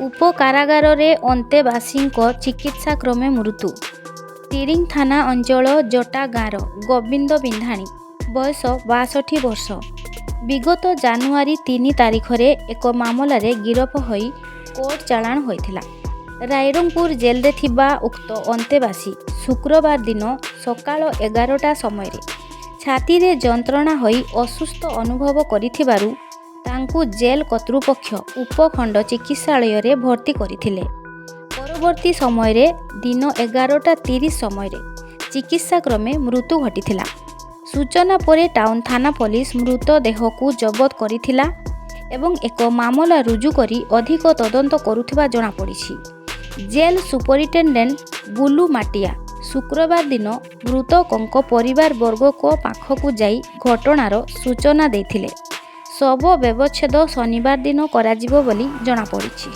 ଉପକାରାଗାରରେ ଅନ୍ତେବାସୀଙ୍କ ଚିକିତ୍ସା କ୍ରମେ ମୃତ୍ୟୁ। ତିରିଂ ଥାନା ଅଞ୍ଚଳ ଜଟା ଗାଁର ଗୋବିନ୍ଦ ବିନ୍ଧାଣୀ, ବୟସ 62 ବର୍ଷ, ବିଗତ ଜାନୁଆରୀ 3 ତାରିଖରେ ଏକ ମାମଲାରେ ଗିରଫ ହୋଇ କୋର୍ଟ ଚାଲାଣ ହୋଇଥିଲା। ରାଇରଙ୍ଗପୁର ଜେଲରେ ଥିବା ଉକ୍ତ ଅନ୍ତେବାସୀ ଶୁକ୍ରବାର ଦିନ ସକାଳ 11ଟା ସମୟରେ ଛାତିରେ ଯନ୍ତ୍ରଣା ହୋଇ ଅସୁସ୍ଥ ଅନୁଭବ କରିଥିବାରୁ ତାଙ୍କୁ ଜେଲ କର୍ତ୍ତୃପକ୍ଷ ଉପଖଣ୍ଡ ଚିକିତ୍ସାଳୟରେ ଭର୍ତ୍ତି କରିଥିଲେ। ପରବର୍ତ୍ତୀ ସମୟରେ ଦିନ 11ଟା 30 ସମୟରେ ଚିକିତ୍ସା କ୍ରମେ ମୃତ୍ୟୁ ଘଟିଥିଲା। ସୂଚନା ପରେ ଟାଉନ ଥାନା ପୋଲିସ ମୃତଦେହକୁ ଜବତ କରିଥିଲା ଏବଂ ଏକ ମାମଲା ରୁଜୁ କରି ଅଧିକ ତଦନ୍ତ କରୁଥିବା ଜଣାପଡ଼ିଛି। ଜେଲ୍ ସୁପରିଟେଣ୍ଡେଣ୍ଟ ବୁଲୁ ମାଟିଆ ଶୁକ୍ରବାର ଦିନ ମୃତକଙ୍କ ପରିବାରବର୍ଗଙ୍କ ପାଖକୁ ଯାଇ ଘଟଣାର ସୂଚନା ଦେଇଥିଲେ। ଶବ ବ୍ୟବଚ୍ଛେଦ ଶନିବାର ଦିନ କରାଯିବ ବୋଲି ଜଣାପଡ଼ିଛି।